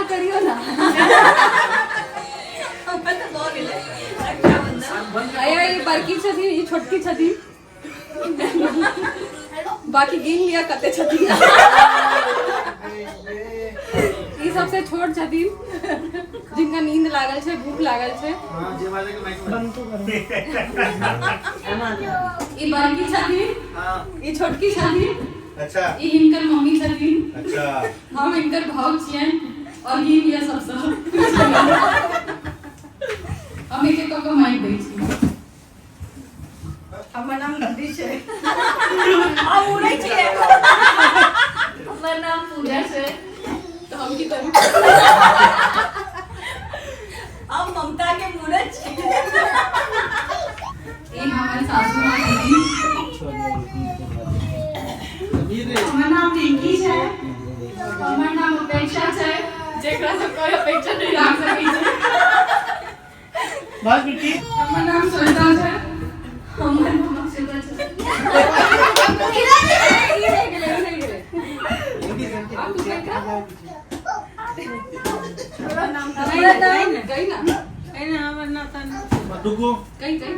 करियो ना। हमर तऽ भऽ गेलै रक्षाबंधन। अया ई बड़की छथिन, ई छोटकी छथिन, बाकी गिन लिअ कते छथिन। ई सबसे छोट छथिन जिनका नींद लागल छै, भूख लागल छै। ई बड़की छथिन, ई छोटकी छथिन। अच्छा। ई हिनकर मम्मी छथिन। अच्छा। हम हिनकर भाव छियनि और गिन लिअ सबसँ। हम एक एक कऽ के माइक दै छी। हमर नाम गद्दी छै, हम उड़ै छियै। हमर नाम पूजा छै। तऽ हम की करू? हम ममता के मूरत छी। ई हमर सासू माँ छथिन। हमर नाम पिंकी छै। हमर नाम अपेक्षा छै, जेकरा से कोई अपेक्षा नहीं राख सकै छै। बस बेटी। हमर नाम श्वेता छै। हमर नाम अक्षता छै। ई रहि गेलै, ई रहि गेलै। आब तू कहि। हमर नाम कहि ना। हमर नाम रुको। कहि कहि।